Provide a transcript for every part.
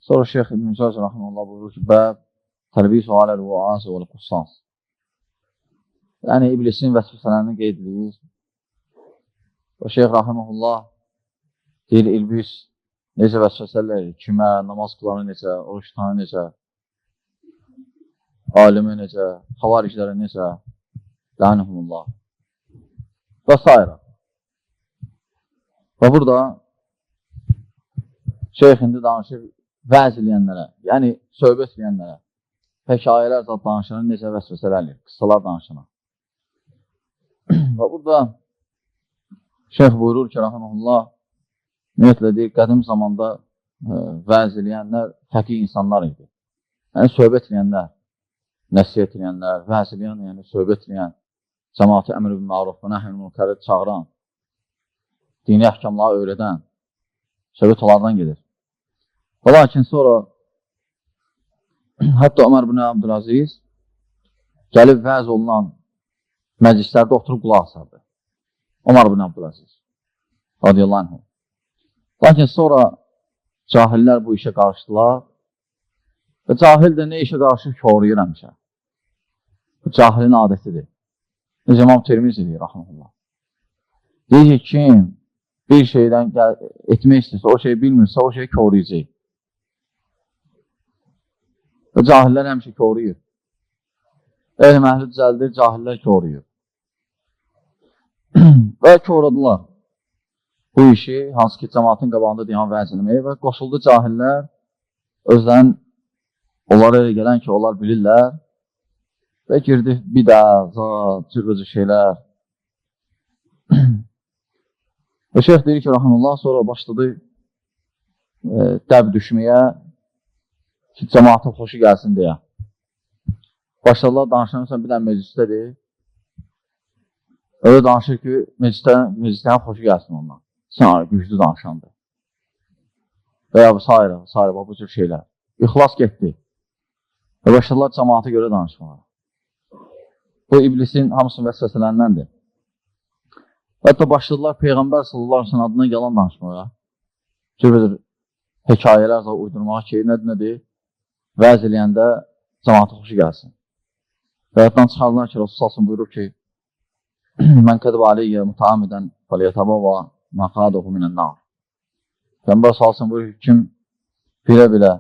Sonra Şeyx İbn Cəvzi rahimehullah buyurur ki, bəb təlbisu aləl-vəaz vəl-qussas. Yəni iblisin vəsvəsələrini qeyd edir. Və Şeyx rahimehullah deyir, iblis necə vəsvəsələr edir, kimə, namaz qılanı necə, oruç tutanı necə, alimə necə, xavariclərə necə, lənəhumullah və s. Və burada Şeyx indi danışır vəz eləyənlərə, yəni söhbət eləyənlərə, hekayələr zad danışana necə vəsvəsələr eləyir, qıssalar danışana. Və burada Şeyx buyurur ki, rahimehullah, ümumiyyətlə deyir, qədim zamanda vəz eləyənlər fəqih insanlar idi. Yəni söhbət eləyənlər, nəsihət eləyənlər, vəz eləyən, yəni söhbət eləyən, cəmaatı əmr bil məruf və nəhy münkərə çağıran, dini əhkamları öyrədən, söhbət onlardan gedir. Və lakin sonra hətta Ömər bin Abdüləziz gəlib vəz olunan məclislərdə oturub qulaq asardı. Ömər bin Abdüləziz radiyallahu anh. Lakin sonra cahillər bu işə qarışdılar və cahil də nə işə qarışır? Koruyur həmişə. Bu cahilin adətidir. Necə İmam Tirmizi deyir, rahmetullah. Deyir ki, kim bir şeydən etmək istəyirsə, o şeyi bilmirsə, o şeyi koruyacaq. Və cahillər həmişə koruyur. Elm əhli düzəldir, cahillər koruyur. Və koradılar bu işi, hansı ki, cəmaatın qabağında deyən vəz eləməyi və qoşuldu cahillər özlərin onlara elə gələn ki, onlar bilirlər və girdi bidə, zat, cürbəcür şeylər. Və şeyx deyir ki, rahimullah, sonra başladı dəb düşməyə ki, cəmaatın xoşu gəlsin deyə. Başladılar danışan, məsələn, bir dənə meclisdədir. Öyle danışır ki, meclisdən xoşu gəlsin ondan. Sən güclü danışandır. Və ya sairə, sairə, bu cür şeylər. İxlas getdi. Və başladılar cəmaata görə danışmağa. Bu iblisin hamısının vəsvəsələrindəndir. Hətta başladılar Peyğəmbər sallallahu əleyhi və səlləm adına yalan danışmağa. Cürbəcür hekayələr uydurmağa ki, nədir? Vəz eləyəndə cəmaata xoşu gəlsin. Və yaddan çıxardılar ki, Rasul sallallahu buyurur ki, mən kədib aleyyə müteamidən fəliyətəbəvə məqaduhu minən-nar. Peyğəmbər sallallahu buyurur ki, kim bilə-bilə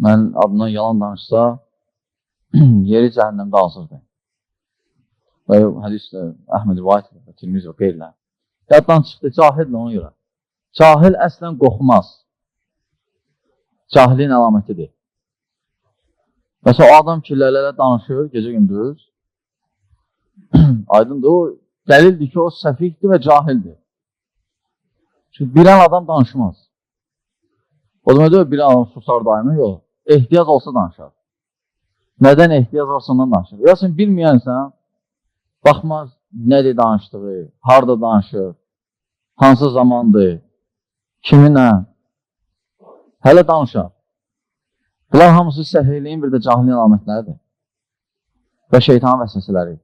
mənim adından yalan danışsa, yeri cəhənnəmdə hazırdır. Və hədis də Əhməd rivayət edir, Tirmizi və qeyrilər. Yaddan çıxdı, cahildir ona görə. Cahil əslən qoxmaz. Cahilin əlamətidir. Məsələn, o adam ki, lələrə danışır gecə-gündüz, aydındır, o dəlildir ki, o səfihdir və cahildir. Çünki bilən adam danışmaz. O demək deyil, bilən adam susar daimi, yox. Ehtiyac olsa danışar. Nədən ehtiyac varsa ondan danışır. Ya sən bilməyənsən, baxmaz nədir danışdığı, harada danışır, hansı zamandır, kiminlə, hələ danışar. Bunlar hamısı səfihliyin bir də cahilliyin əlamətləridir. Və şeytanın vəsvəsələri.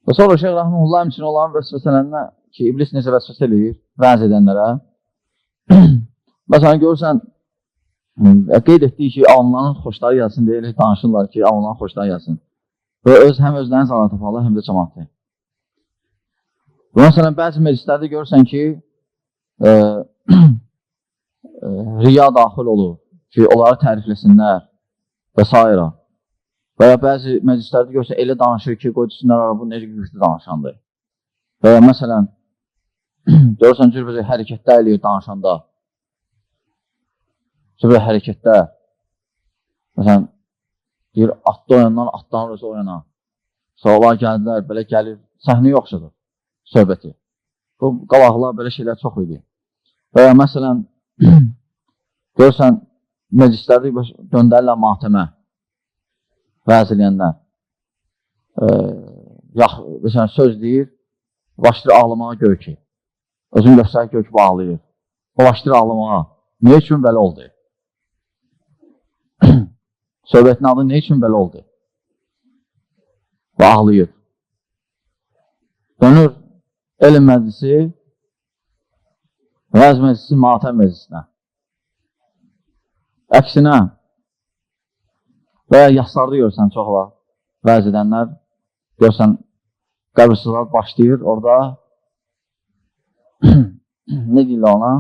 Və sonra Şeyx Rəhməhullah həmçinin onların vəsvəsələrinə ki, iblis necə vəsvəsə eləyir vəz edənlərə. Məsələn, görürsən, qeyd etdiyi ki, onların xoşları gəlsin deyə elə danışırlar ki, onların xoşları gəlsin. Və həm özlərini zarata taparlar, həm də cəmaatı. Və məsələn, bəzi meclislərdə görürsən ki, riya daxil olur ki, onları tərifləsinlər və s. Və ya bəzi meclislərdə görürsən, elə danışır ki, qoy desinlər, bu necə güclü danışandır. Və ya məsələn, görürsən, cürbəcür hərəkətlər eləyir danışanda. Cürbəcür hərəkətlər. Məsələn, deyir, atda oyandan, atdan özü oyana. Sonra gəldilər, belə gəlir, səhnəyə oxşadır söhbəti. Bu qalaqlar, belə şeylər çox idi. Və ya məsələn, görürsən, meclislərdə göndərirlər matəmə, vəz eləyənlər. Məsələn, söz deyir, başlayır ağlamağa gör ki. Özünü göstərir gör ki, bu ağlayır. O başlayır ağlamağa. Nə üçün belə oldu? Söhbətin adı nə üçün belə oldu? Və ağlayır. Dönür elm məclisi, vəz məclisi, matəm məclisinə. Əksinə, və ya yaslarda görsən çox vaxt, vəz edənlər, görsən, qəbirsizlər başlayır orada, nə deyirlər ona?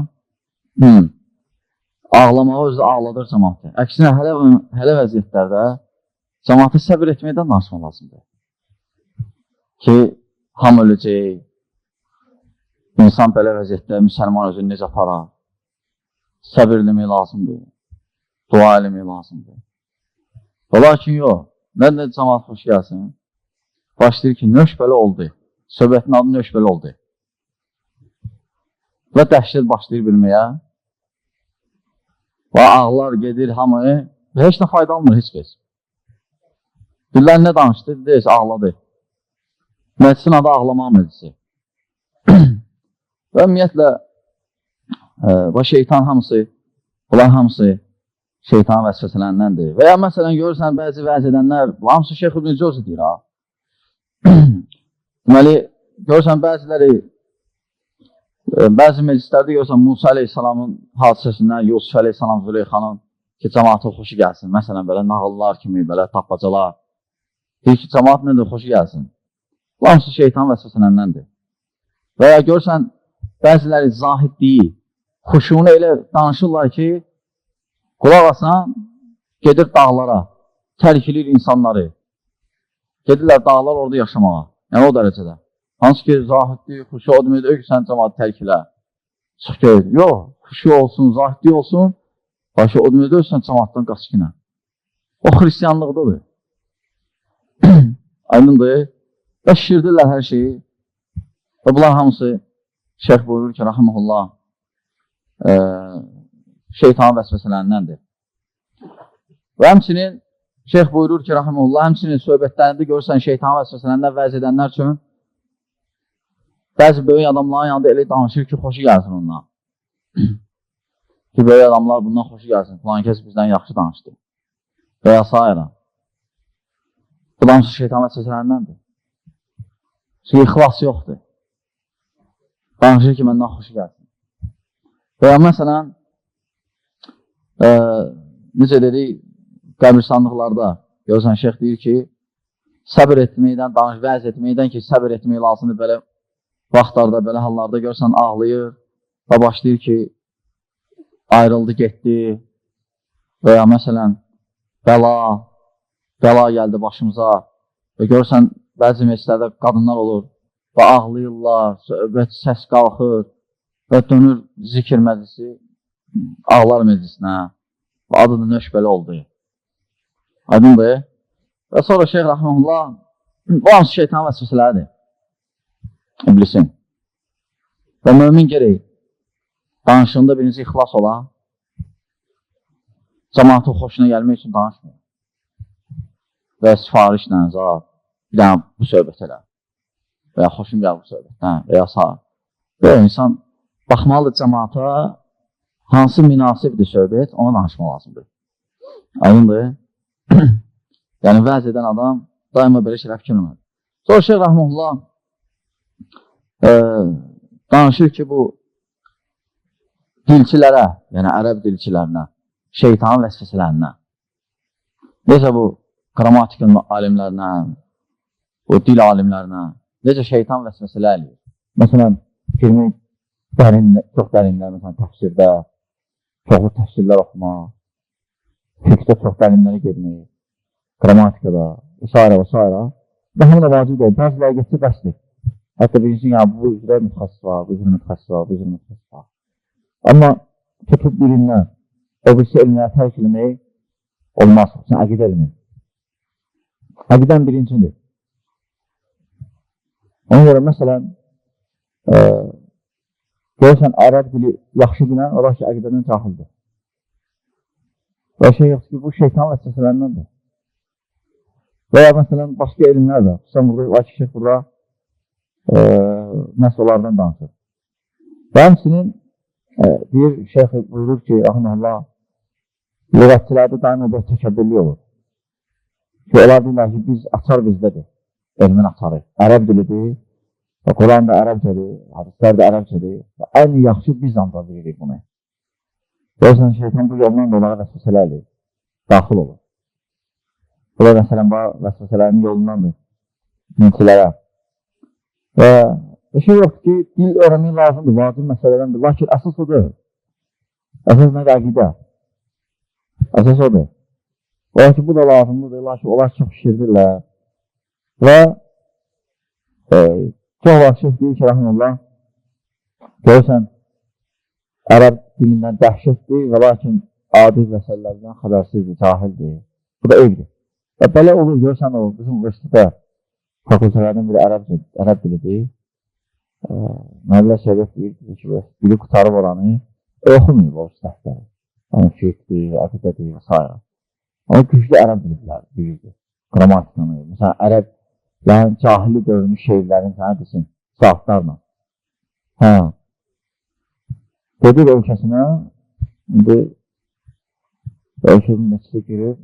Ağlamağı özü ağladır cəmaatı. Əksinə, hələ vəziyyətlərdə cəmaatı səbir etməkdən danışmaq lazımdır. Ki, hamı öləcək, insan belə vəziyyətdə müsəlman özünü necə aparar? Səbir eləmək lazımdır, dua eləmək lazımdır. Və lakin yox, nə də cəmaat xoş gəlsin, başlayır ki, nöş belə oldu, söhbətin adı nöş belə oldu. Və dəhşət başlayır bilməyə və ağlar gedir hamı və heç nə fayda almır heç kəs. Deyirlər, nə danışdı? Deyir, ağladı. Məclisin adı ağlamaq məclisi. Və ümumiyyətlə, və şeytan hamısı, bunlar hamısı şeytan vəsvəsələrindəndir. Və ya məsələn, görürsən, bəzi vəz edənlər, hamısı Şeyx İbn Cəvzi deyir, ha. Deməli, görürsən, bəziləri, bəzi meclislərdə görürsən, Musa əleyhissalamın hadisəsindən, Yusuf əleyhissalam, Züleyxanın ki, cəmaata xoşu gəlsin. Məsələn, belə nağıllar kimi, belə tapmacalar. Deyir ki, cəmaat nədir, xoşu gəlsin. Bu hamısı şeytan vəsvəsələrindəndir. Və ya görürsən, bəziləri zahidliyi, xuşunu elə danışırlar ki, qulaq asan, gedir dağlara, tərk edir insanları. Gedirlər dağlar orada yaşamağa. Yəni o dərəcədə. Hansı ki, zahidlik, xuşu o deməkdir ki, sən cəmaatı tərk elə. Çıx gör. Yox, xuşu olsun, zahidlik olsun, başı o deməkdir ki, sən cəmaatdan qaçqınə. O xristianlıqdadır. Aydındır. Və şişirdirlər hər şeyi. Və bunlar hamısı şeyx buyurur ki, rahimehullah, şeytanın vəsvəsələrindəndir. Və həmçinin şeyx buyurur ki, rahimehullah, həmçinin söhbətlərində görürsən şeytanın vəsvəsələrindən vəz edənlər üçün bəzi böyük adamların yanında elə danışır ki, xoşu gəlsin ondan. Ki, böyük adamlar bundan xoşu gəlsin, filan kəs bizdən yaxşı danışdı. Və ya sairə. Bu da hamısı şeytan vəsvəsələrindəndir. Çünki ixlas yoxdur. Danışır ki, məndən xoşu gəlsin. Və ya məsələn, necə dedik, qəbirstanlıqlarda görürsən, şeyx deyir ki, səbir etməkdən, danış, vəz etməkdən ki, səbir etmək lazımdır belə vaxtlarda, belə hallarda görürsən, ağlayır və başlayır ki, ayrıldı, getdi və ya məsələn, bəla gəldi başımıza və görürsən, bəzi meclislərdə qadınlar olur və ağlayırlar, söhbət, səs qalxır və dönür zikir məclisi, ağlar meclisinə və adı da nöş belə oldu. Aydındır. Və sonra Şeyx Rəhməhullah, bu hamısı şeytan vəsvəsələridir. İblisin. Və mömin gerək danışığında birinci ixlas ola, cəmaatın xoşuna gəlmək üçün danışmır. Və sifarişlə, zat, bir dənə bu söhbət elə. Və ya xoşum gəlir bu söhbətdən və ya sağ. Və insan baxmalıdır cəmaata hansı münasibdir söhbət, ona danışmaq lazımdır. Aydındır. Yəni vəz edən adam daima belə şeylər fikirləməlidir. Sonra Şeyx Rəhməhullah danışır ki, bu dilçilərə, yəni ərəb dilçilərinə, şeytanın vəsvəsələrinə, necə bu qramatikanın alimlərinə, bu dil alimlərinə, necə şeytan vəsvəsələr eləyir. Məsələn, filmin dərin, çox dərinlər, məsələn, təfsirdə, çoxlu təfsirlər oxumaq, fiqhdə çox dərinlərə getmək, qramatikada, və s. və s. Və hamı da vacib deyil. Bəziləri getsə bəsdir. Hətta bilirsin, yəni, bu üzrə mütəxəssis var, bu üzrə mütəxəssis var, bu üzrə mütəxəssis var. Amma tutub birindən o birisi elmləri tərk eləmək olmaz. Xüsusən əqidə elmi. Əqidən birincidir. Ona görə, məsələn, görürsən, ərəb dili yaxşı bilən, ola ki, əqidədən cahildir. Və şey yoxdur ki, bu şeytan vəsvəsələrindəndir. Və ya məsələn, başqa elmlər də, xüsusən burada, lakin şeyx burada məhz onlardan danışır. Və həmçinin deyir, şeyx buyurur ki, rəhməllah, lüğətçilərdə daima bir təkəbbürlük olur. Ki, onlar deyirlər ki, biz açar bizdədir, elmin açarı. Ərəb dilidir, və Quran da ərəbcədir, hədislər də ərəbcədir. Və ən yaxşı biz ancaq bilirik bunu. Görürsən, şeytan bu yolla da onlara vəsvəsələr eləyir, daxil olur. Bu da məsələn, bu vəsvəsələrin yolundandır dinçilərə. Və bir şey yoxdur ki, dil öyrənmək lazımdır, vacib məsələdəndir. Lakin əsas odur. Əsas nədir? Əqidə. Əsas odur. Lakin bu da lazımlıdır, lakin onlar çox şişirdirlər. Və çox vaxt şeyh deyir ki, rəhməllah, görürsən, ərəb dilindən dəhşətdir və lakin adi məsələlərdən xəbərsizdir, cahildir. Bu da eyvdir. Və belə olur, görürsən, o bizim universitetdə fakültələrdən biri ərəb dilidir. Müəllimlər söhbət deyir ki, biri qurtarıb oranı, oxumayıb o dərsləri. Yəni, fiqhdir, əqidədir və s. Amma güclü ərəb dili bilirdi, qramatikanı. Məsələn, ərəb, yəni cahili dövrünün şeirlərini sənə desin, saatlarla. Hə. Gedir ölkəsinə, indi ölkənin məscidə girir,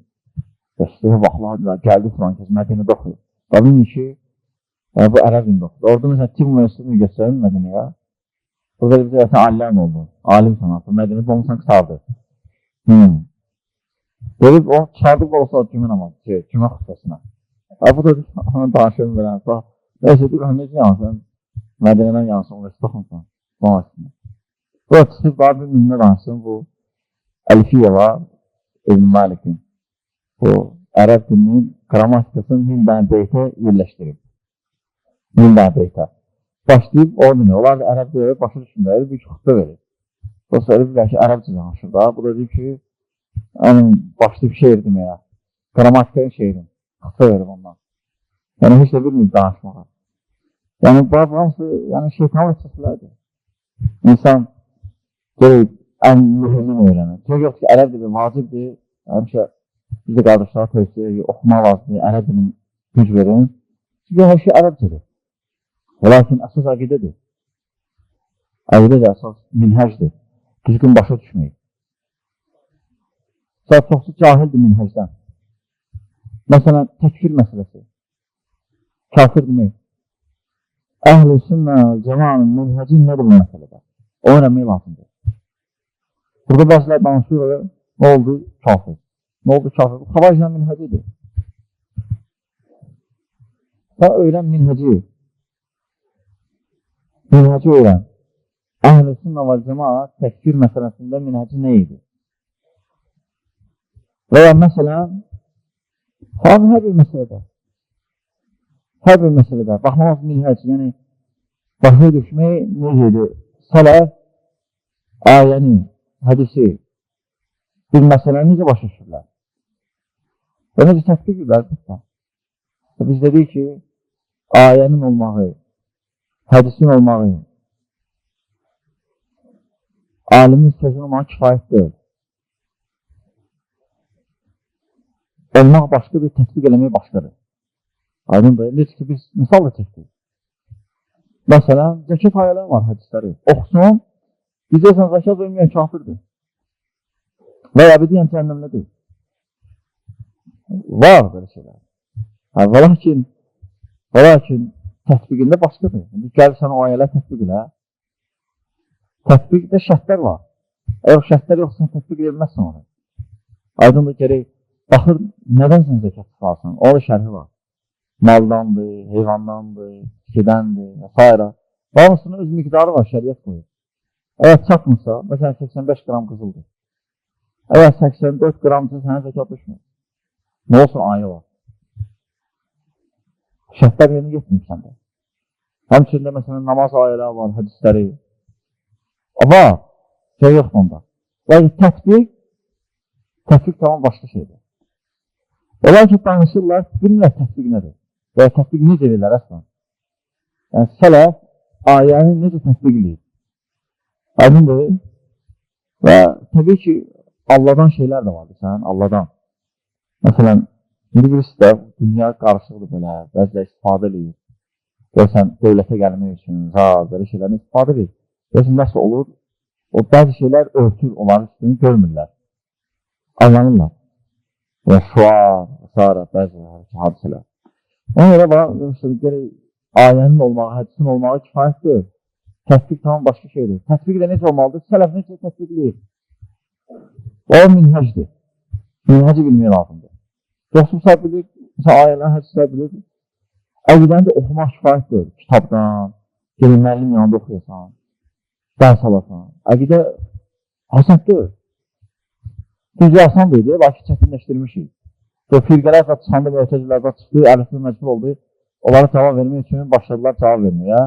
məscidə baxlar, gəldi filan kəs, Mədinədə oxuyur. Və bilmir ki, yəni bu ərəb dilində oxuyur. Orada məsələn, Tibb Universitetini göstərin Mədinəyə. Orada bir də alimlər oldu. Alim sənatı, Mədinədə olmuşsan qurtardı. Deyib, o çıxardıb olsa cümə namazı, cümə xütbəsinə. Bu da danışıyorum belə. Neyse, deyib, necə yansın? Mədinədən yansın, universitetdə oxumsan. Bu da çıxıb, daha bir nümunə danışsın. Bu Əlfiyyə var, İbn Malikin. Bu ərəb dilinin qrammatikasını 1000 dənə beytə yerləşdirib. 1000 dənə beytə. Başlayıb, o demək, onlar da ərəb dili başa düşmürlər, bir xütbə verir. O söyləyir ki, ərəbcə danışır da. Bu da deyir ki, yəni, başlayıb şeir deməyə, qrammatikanın şeirin, xütbə verib ondan. Yəni, heç də bilmir danışmağa. Yəni, bu hamısı, yəni, şeytan vəsvəsələrdir. İnsan görək, ən mühümini öyrənir. Çünki yox ki, ərəb dili vacibdir. Həmişə biz də qardaşlara tövsiyə edirik, oxumaq lazımdır, ərəb dilini güc verin. Çünki hər şey ərəbcədir. Lakin əsas əqidədir. Əqidə də əsas minhəcdir. Düzgün başa düşməyik. Sonra çoxsu cahildir minhəcdən. Məsələn, təkfir məsələsi. Kafir demək. Əhl-i sünnə cəmanın minhəci nədir bu məsələdə? O öyrənmək lazımdır. Burada bəzilər danışır, nə oldu? Kafir. Nə oldu? Kafir. Bu xavariclərin minhəcidir. Sən öyrən minhəci. Minhəci öyrən. Əhl-i sünnə və cəmaa təkfir məsələsində minhəci nə idi? Və ya məsələn, hər bir məsələdə, hər bir məsələdə, baxmaq minhəc, yəni başa düşmək necədir? Sələf, ayəni, hədisi, bir məsələni necə başa düşürlər? Və necə tətbiq edirlər? Əlbəttə. Biz dedik ki, ayənin olmağı, hədisin olmağı, alimin sözünün olmağı kifayət deyil. Olmaq başqadır, tətbiq eləmək başqadır. Aydındır. Necə ki, biz misal da çəkdik. Məsələn, zəkat ayələri var hədisləri. Oxusun, deyəcəksən, zəkat verməyən kafirdir. Və ya bir deyən cəhənnəmdədir. Var belə şeylər. Hə, və lakin tətbiqində başqadır. İndi gəlirsən o ayələr tətbiq elə. Tətbiqdə şərtlər var. Əgər şərtlər yoxsa, sən tətbiq edə bilməzsən onu. Aydındır, gərək baxır, nədən sən zəkat çıxarsan? Orada şərhi var. Maldandır, heyvandandır, tikidəndir və s. Hamısının öz miqdarı var, şəriət qoyur. Əgər çatmırsa, məsələn 85 qram qızıldır. Əgər 84 qramsa sənə zəkat düşmür. Nə olsun ayə var. Şərtlər yerinə getmir səndə. Həmçində məsələn namaz ayələri var, hədisləri. Var, şey yoxdur onda. Lakin tətbiq tamam başqa şeydir. Onlar ki, danışırlar, bilmirlər tətbiq nədir. Və ya tətbiq necə edirlər əslən. Yəni, sələf ayəni necə tətbiq edir? Aydındır. Və təbii ki, Allahdan şeylər də vardır sən, Allahdan. Məsələn, indi birisi də dünya qarışıqdır belə, bəzilər istifadə edir. Görsən, dövlətə gəlmək üçün, belə şeylərdən istifadə edir. Görsən, nəsə olur, o bəzi şeylər örtür, onların üstünü görmürlər. Anlanırlar. Və şuar, və s. bəzi hadisələr. Ona görə bax, gerək ayənin olmağı, hədisin olmağı kifayət deyil. Tətbiq tamam başqa şeydir. Tətbiq də necə olmalıdır? Sələf necə tətbiq eləyir? O minhəcdir. Minhəci bilmək lazımdır. Yoxsa sən bilir, məsələn, ayələr, hədislər bilir. Əqidəni də oxumaq kifayət deyil. Kitabdan, gelin müəllim yanında oxuyasan, dərs alasan. Əqidə asan deyil. Düzü asan deyil, lakin çətinləşdirmişik. So, firqələr zat çıxanda, möhtəzilər zat çıxdı, əliflə məcbur oldu. Onlara cavab vermək üçün başladılar cavab verməyə.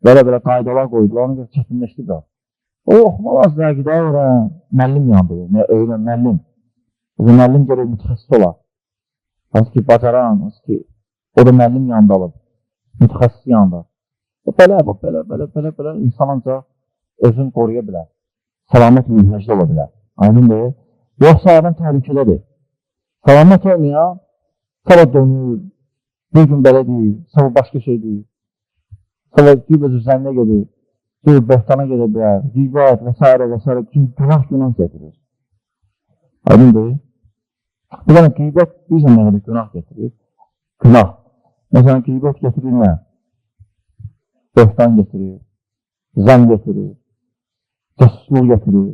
Belə-belə qaydalar qoydular, ona görə çətinləşdi də. O, oxumaq lazımdır, əqidə öyrən, müəllim yanında, öyrən, müəllim. O müəllim gerək mütəxəssis olar. Hansı ki, bacaran, hansı ki, o da müəllim yanında alıb, mütəxəssis yanında. Belə, belə, belə, belə, belə insan ancaq özünü qoruya bilər. Səlamət minhəcdə ola bilər. Aydındır? Yoxsa adam təhlükədədir. Səlamət olmayan, sabah dönür, bir gün belə deyir, sabah başqa şey deyir. Sabah qeybət zənnə gedir, deyir, böhtana gedə bilər, qeybət və s. və s. Günah günah getirir. Aydındır? Bu dənə qeybət bilirsən nə qədər günah getirir? Günah. Məsələn, qeybət getirir nə? Böhtan getirir, zənn getirir, casusluq getirir,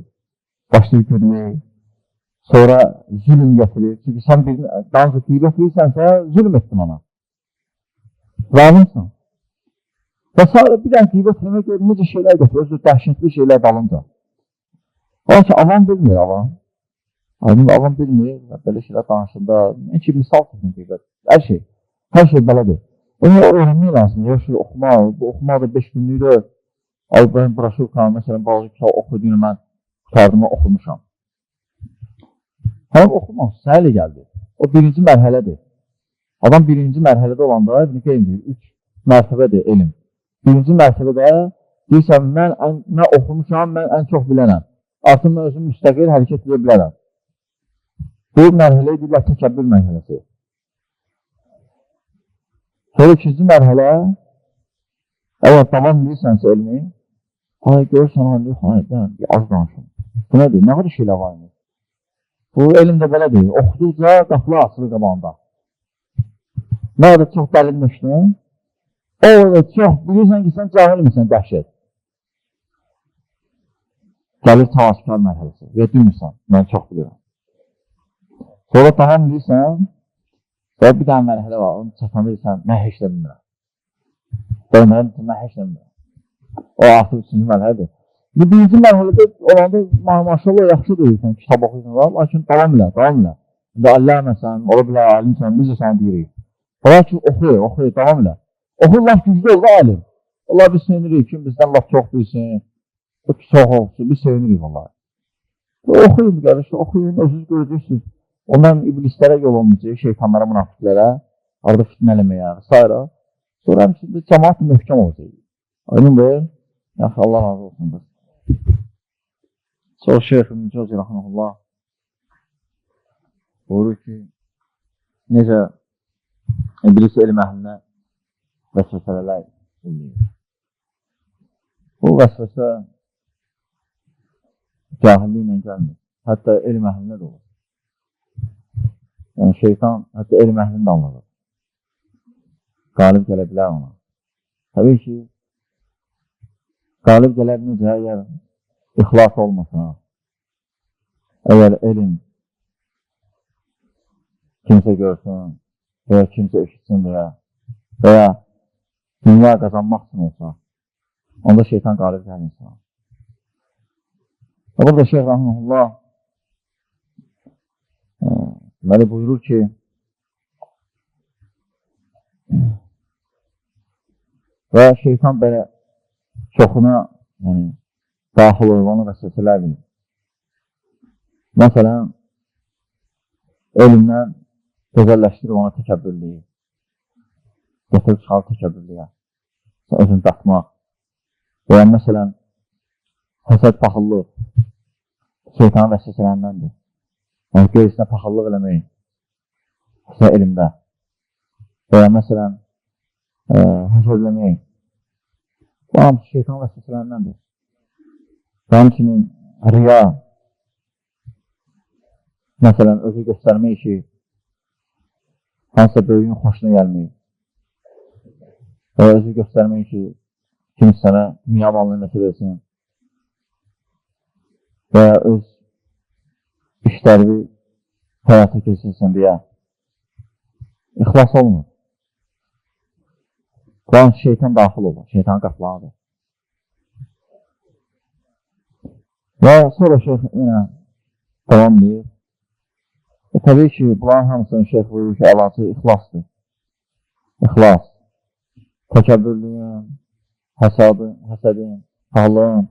başlayır görmək, sonra zülm getirir. Çünki sən bir danışıq qeybət edirsənsə, zülm etdin ona. Zalimsən. Və sonra bir dənə qeybət etmək gör, necə şeylər getirir, özü dəhşətli şeylər dalınca. Ola ki, avam bilmir, avam. Avam bilmir, belə şeylər danışında, nə ki, misal tutun qeybət. Hər şey, hər şey belədir. Onu öyrənmək lazımdır. Yoxsa oxumaq, bu oxumaq da 5 günlükdür. Al, mən broşurkanı, məsələn, balaca kitab oxuduğunu mən qurtardım, oxumuşam. Hələ oxumaq səhəli gəldi. O birinci mərhələdir. Adam birinci mərhələdə olanda, İbn Qeym deyir, 3 mərtəbədir elm. Birinci mərtəbədə deyirsən, mən oxumuşam, mən ən çox bilənəm. Artıq mən özüm müstəqil hərəkət edə bilərəm. Bu mərhələyə deyirlər təkəbbür mərhələsi. Sonra ikinci mərhələ, əgər davam edirsənsə elmi, ay, görürsən, ay, mən az danışım. Bu nədir? Nə qədər şeylər var imiş? Bu elm də belədir. Oxuduqca qapılar açılır qabağında. Nə qədər çox dərinləşdin, o qədər çox bilirsən ki, sən cahil misən, dəhşət. Gəlir təvazökar mərhələsi. Ya demirsən, mən çox bilirəm. Sonra davam edirsən, və bir dənə mərhələ var, onu çatanda deyirsən, mən heç nə bilmirəm. Mən heç nə bilmirəm. O artıq üçüncü mərhələdir. Bu birinci mərhələdə olanda maşallah yaxşı deyirsən, kitab oxuyursan, lakin davam elə, davam elə. İndi alləməsən, ola bilər alimsən, biz də sənə deyirik. Lakin oxu, oxu, davam elə. Oxu, laf güclü oldu alim. Allah biz sevinirik, kim bizdən laf çox bilsin, o ki çox olsun, biz sevinirik vallahi. Oxuyun, qardaş, oxuyun, özünüz görəcəksiniz. Ondan iblislərə yol olmayacaq, şeytanlara, münafiqlərə, arada fitnə eləməyə, s. Sonra həmçinin cəmaat möhkəm olacaq. Aydındır? Yaxşı, Allah razı olsun. Sonra Şeyx İbn Cəvzi rəhməhullah buyurur ki, necə iblis elm əhlinə vəsvəsələr eləyir. Bu vəsvəsə cahilliklə gəlmir. Hətta elm əhlinə də olur. Yəni şeytan hətta elm əhlini də anladır. Qalib gələ bilər ona. Təbii ki, qalib gələr necə, əgər ixlas olmasa, əgər elm kimsə görsün və ya kimsə eşitsin deyə və ya dünya qazanmaq üçün olsa, onda şeytan qalib gəlir insana. Və burada Şeyx Rəhməhullah deməli buyurur ki, və şeytan belə çoxuna yəni, daxil olur, ona vəsvəsələr verir. Məsələn, elmdən gözəlləşdirir ona təkəbbürlüyü, gətirib çıxarır təkəbbürlüyə, özünü datmaq. Və ya məsələn, həsəd paxıllıq, şeytanın vəsvəsələrindəndir. Yəni, qeyrisinə paxıllıq eləmək, xüsusən elmdə. Və ya məsələn, həsəd eləmək. Bu hamısı şeytan vəsvəsələrindəndir. Və həmçinin riya, məsələn, özü göstərmək ki, hansısa böyüyün xoşuna gəlməyir. Və özü göstərmək ki, kim sənə dünya malını nəsə versin. Və ya öz işləri həyata keçirsin deyə. İxlas olmur. Quran şeytan daxil olur, şeytan qapılarıdır. Və sonra şeyx yenə davam edir. Və təbii ki, bunların hamısının şeyx buyurur ki, əlacı ixlasdır. İxlas, təkəbbürlüyün, həsədin, pahlığın,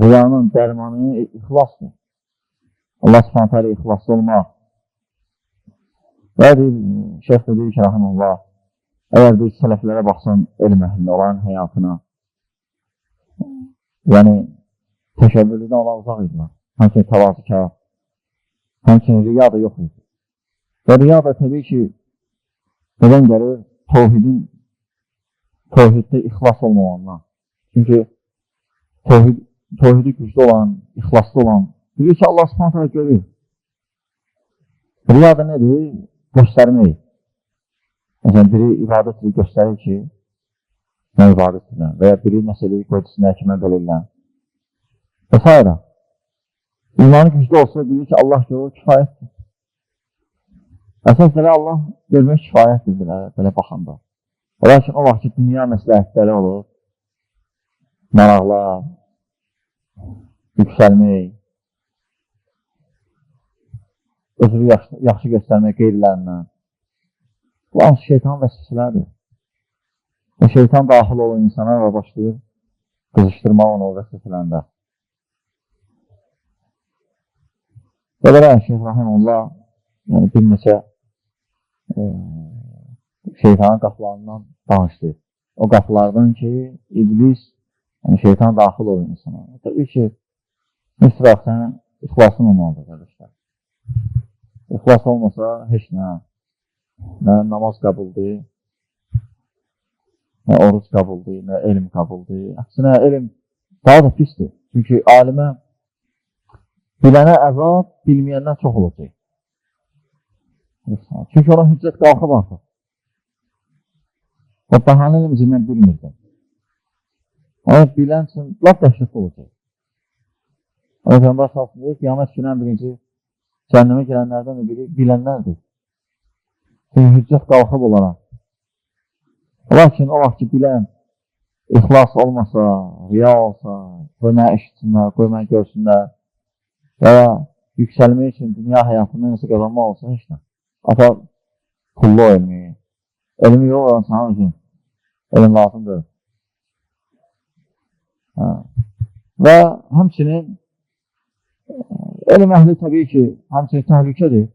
riyanın dərmanı ixlasdır. Allah Subhanahu taala ixlaslı olmaq. Və deyir, şeyx də deyir ki, rəhməllah, əgər deyir, sələflərə baxsan elm əhlinə, onların həyatına, yəni təkəbbürlüdən onlar uzaq idilər. Həmçinin təvazökar, həmçinin riya da yox idi. Və riya da təbii ki, nədən gəlir? Tövhiddə ixlas olmamağından. Çünki tövhidi güclü olan, ixlaslı olan, bilir ki, Allah Subhanahu taala görür. Riya da nədir? Göstərmək. Məsələn, biri ibadət edir, göstərir ki, mən ibadət edirəm və ya biri nəsə eləyir, görsünlər ki, mən belə eləyirəm. Və s. İmanı güclü olsa, bilir ki, Allah görür, kifayətdir. Əsas belə Allah görmək kifayətdir belə baxanda. Lakin o vaxt ki, dünya məsləhətləri olur, maraqlar, yüksəlmək, özünü yaxşı göstərmək qeyrilərindən. Bu hamısı şeytan vəsvəsələrdir. Və şeytan daxil olur insana və başlayır qızışdırmaq onu o vəsvəsələrində. Və belə Şeyx Rahimullah yəni bir neçə şeytanın qapılarından danışdı. O qapılardan ki, iblis, yəni şeytan daxil olur insana. Təbii ki, mütləq sənin ixlasın olmalıdır, qardaşlar. İxlas olmasa heç nə, nə namaz qəbuldur, nə oruc qəbuldur, nə elm qəbuldur. Əksinə, elm daha da pisdir. Çünki alimə bilənə əzab, bilməyəndən çox olacaq. Çünki ona hüccət qalxıb artıq. O bəhanə eləməyəcək, mən bilmirdim. Ona bilən üçün lap dəhşətli olacaq. Ona Peyğəmbər sallallahu əleyhi və səlləm qiyamət günü ən birinci cəhənnəmə girənlərdən də biri bilənlərdir. Çünki hüccət qalxıb olaraq. Lakin o vaxt ki, bilən ixlas olmasa, riya olsa, qoy mənə eşitsinlər, qoy mənə görsünlər və ya yüksəlmək üçün dünya həyatında nəsə qazanmaq olsa heç nə. Ata pullu o elmi. Elmi yox olan sənin üçün elm lazımdır. Hə. Və həmçinin elm əhli təbii ki, həmçinin təhlükədir.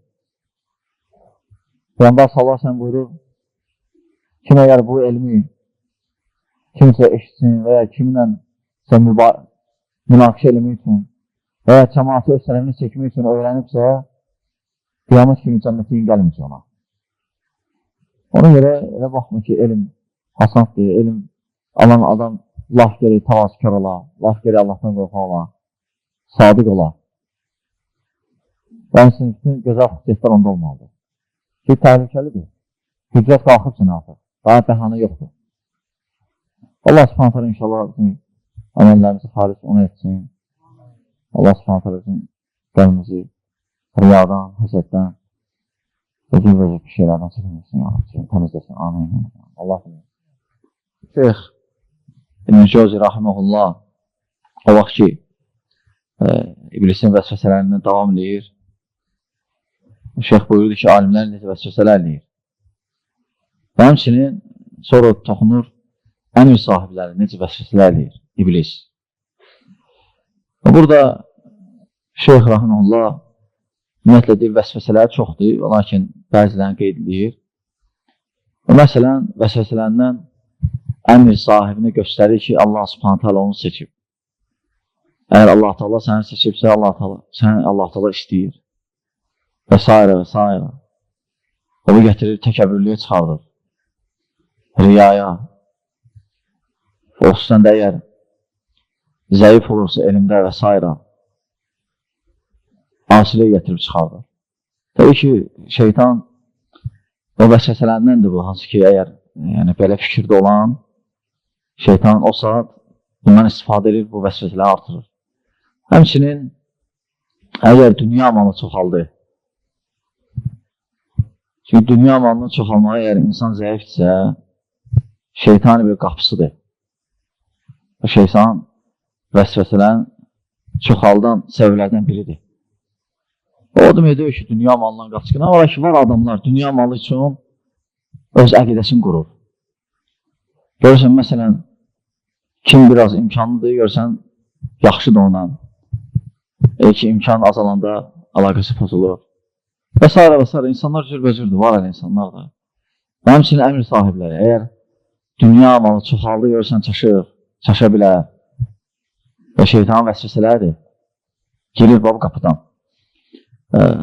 Peyğəmbər sallallahu əleyhi və səlləm buyurur, kim əgər bu elmi kimsə eşitsin və ya kiminlə münaqişə eləmək üçün və ya cəmaatı öz tərəfini çəkmək üçün öyrənibsə, qiyamət günü cənnətə gəlməyəcək ona. Ona görə elə baxma ki, elm asandır, elm alan adam laf gerək təvazökar ola, laf gerək Allahdan qorxan ola, sadiq ola. Və həmçinin bütün gözəl xüsusiyyətlər onda olmalıdır. Ki, təhlükəlidir. Hüccət qalxıb sənə artıq. Daha bəhanə yoxdur. Allah Subhanahu taala inşallah bizim əməllərimizi xalis ona etsin. Allah Subhanahu taala bizim qəlbimizi riyadan, həsəddən və cürbəcür şeylərdən çəkindirsin, ya Rabbi, təmizləsin. Amin. Allah bilir. Şeyx İbn Cəvzi rahimehullah o vaxt ki iblisin vəsvəsələrindən davam eləyir. Şeyx buyurdu ki, alimlər necə vəsvəsələr eləyir. Və həmçinin sonra toxunur əmr sahibləri necə vəsvəsələr eləyir iblis. Və burada Şeyx rahimehullah ümumiyyətlə deyir, vəsvəsələr çoxdur, lakin bəzilərini qeyd edir. Və məsələn, vəsvəsələrindən əmr sahibini göstərir ki, Allah Subhanahu taala onu seçib. Əgər Allah Taala səni seçibsə, Allah Taala səni Allah Taala istəyir. Və s. və s. O bu gətirir, təkəbbürlüyə çıxardır. Riyaya. O xüsusən də əgər zəif olursa elmdə və s. Asilə gətirib çıxardır. Təbii ki, şeytan o vəsvəsələrindəndir bu, hansı ki, əgər yəni, belə fikirdə olan şeytan o saat bundan istifadə edir, bu vəsvəsələri artırır. Həmçinin Əgər dünya malı çoxaldı, çünki dünya malının çoxalmağı əgər insan zəifdirsə, şeytani bir qapısıdır. O şeytan vəsvəsələrin çoxaldan səbəblərdən biridir. O demək deyil ki, dünya malından qaçqın. Amma ki, var adamlar dünya malı üçün öz əqidəsini qurur. Görürsən, məsələn, kim biraz imkanlıdır, görürsən, yaxşıdır ondan. Ki, imkan azalanda əlaqəsi pozulur. Və s. və s. İnsanlar cürbəcürdür, var elə insanlar da. Və həmçinin əmir sahibləri, əgər dünya malı çoxaldı, görürsən, çaşır, çaşa bilər. Və şeytanın vəsvəsələridir. Girir bu qapıdan.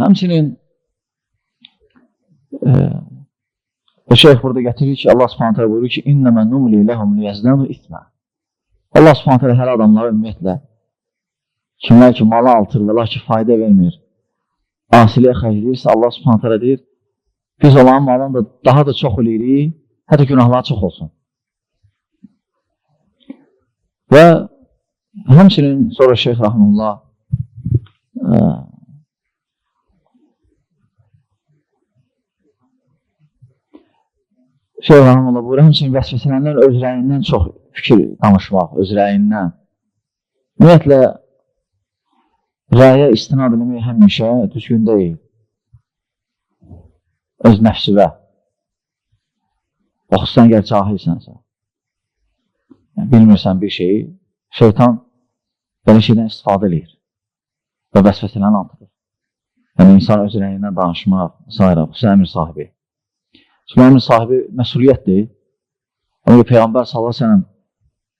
Həmçinin şeyh burada gətirir ki, Allah Subhanahu taala buyurur ki, İnnəmə numli ləhum liyezdanu ithmə. Allah Subhanahu taala hər adamlara ümumiyyətlə kimlər ki, malı altır və la ki, fayda vermir, asiliyə xərcləyirsə, Allah Subhanahu taala deyir, biz olan malını da daha da çox eləyirik, hətta günahlar çox olsun. Və həmçinin sonra Şeyx Rəhmullah Şeyx Rəhmullah buyurur, həmçinin vəsvəsələndən öz rəyindən çox fikir danışmaq, öz rəyindən. Ümumiyyətlə, rəyə istinad eləmək həmişə düzgün deyil. Öz nəfsivə. Xüsusən əgər cahilsənsə. Yəni, bilmirsən bir şeyi, şeytan belə şeydən istifadə eləyir və vəsvəsələrini artırır. Yəni, insan öz rəyindən danışmaq, s. Xüsusən əmir sahibi. Çünki əmir sahibi məsuliyyətdir. Amma Peyğəmbər sallallahu əleyhi və səlləm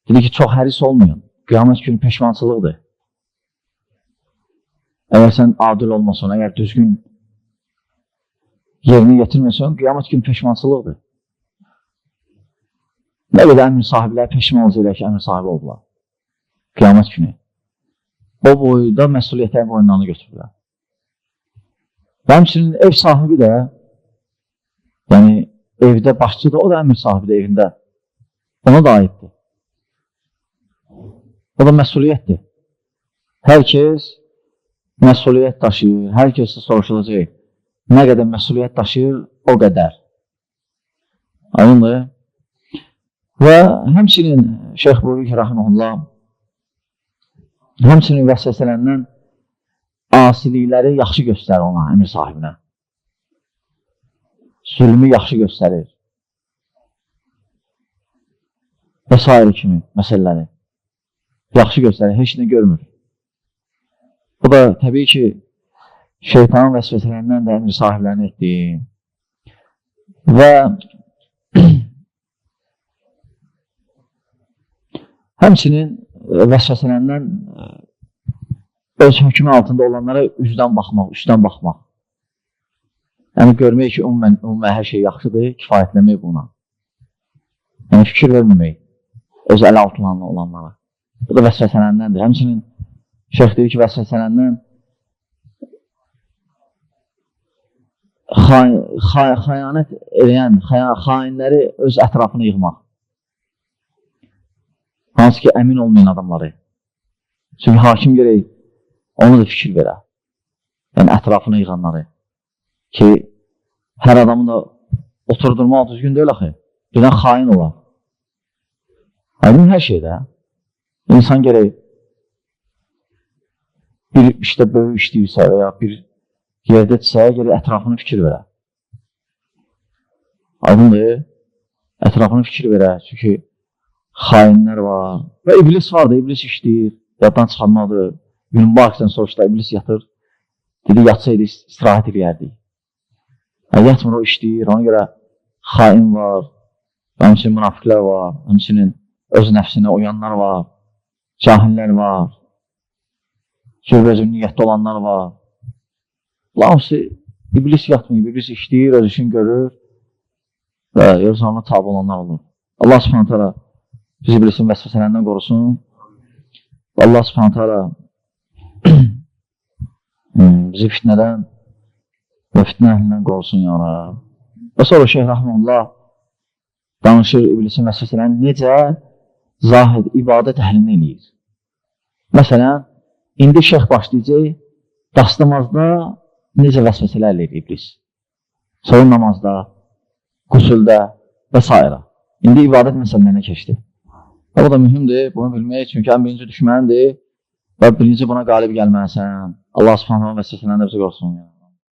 dedi ki, çox həris olmayın. Qiyamət günü peşmançılıqdır. Əgər sən adil olmasan, əgər düzgün yerini getirməsən, qiyamət günü peşmançılıqdır. Nə qədər əmir sahiblər peşman olacaqlar ki, əmir sahibi oldular. Qiyamət günü. O boyda məsuliyyətləri boyunlarını götürürlər. Və həmçinin ev sahibi də, yəni evdə başçı da, o da əmir sahibidir evində. Ona da aiddir. O da məsuliyyətdir. Hər kəs məsuliyyət daşıyır, hər kəs də soruşulacaq. Nə qədər məsuliyyət daşıyır, o qədər. Aydındır. Və həmçinin Şeyx buyurur ki, rəhməhullah, həmçinin vəsvəsələrindən asilikləri yaxşı göstərir ona, əmir sahibinə. Zülmü yaxşı göstərir. Və s. kimi məsələləri. Yaxşı göstərir, heç nə görmür. Bu da təbii ki, şeytanın vəsvəsələrindən də əmir sahiblərini etdiyi. Və həmçinin vəsvəsələrindən öz hökmü altında olanlara üzdən baxmaq, üstdən baxmaq. Yəni, görmək ki, ümumən hər şey yaxşıdır, kifayətlənmək buna. Yəni, fikir verməmək öz əl altında olanlara. Bu da vəsvəsələndəndir. Həmçinin şeyx deyir ki, vəsvəsələndən xəyanət eləyən, xainləri öz ətrafına yığmaq. Hansı ki, əmin olmayan adamları. Çünki hakim gerək onu da fikir verə. Yəni, ətrafına yığanları. Ki, hər adamı da oturdurmaq düzgün deyil axı. Birdən xain olar. Aydın hər şeydə. İnsan gerək bir işdə böyük işləyirsə və ya bir yerdədirsə, gerək ətrafını fikir verə. Aydındır. Ətrafını fikir verə. Çünki xainlər var. Və iblis var da, iblis işləyir. Yaddan çıxarmadır. Gün Barksdan soruşdular, iblis yatır. Dedi, yatsaydı istirahət eləyərdik. Yəni, yatmır, o işləyir. Ona görə xain var. Həmçinin münafiqlər var. Həmçinin öz nəfsinə uyanlar var. Cahillər var. Cürbəcür niyyətdə olanlar var. Hamısı iblis yatmıyor, iblis işləyir, öz işini görür və yoxsa ona tabi olanlar olur. Allah Subhanahu taala bizi iblisin vəsvəsələrindən qorusun. Allah Subhanahu taala bizi fitnədən və fitnə əhlindən qorusun ya Rab. Və sonra Şeyx Rəhməllah danışır iblisin vəsvəsələrini necə zahid, ibadət əhlini eləyir. Məsələn, indi şeyx başlayacaq Dastamazda necə vəsvəsələr eləyir iblis? Soyun namazda, qüsüldə və s. İndi ibadət məsələlərinə keçdi. Və bu da mühümdür, bunu bilmək, çünki ən birinci düşməndir və birinci buna qalib gəlməlisən. Allah Subhanahu vəsvəsələrini də bizi qorusun.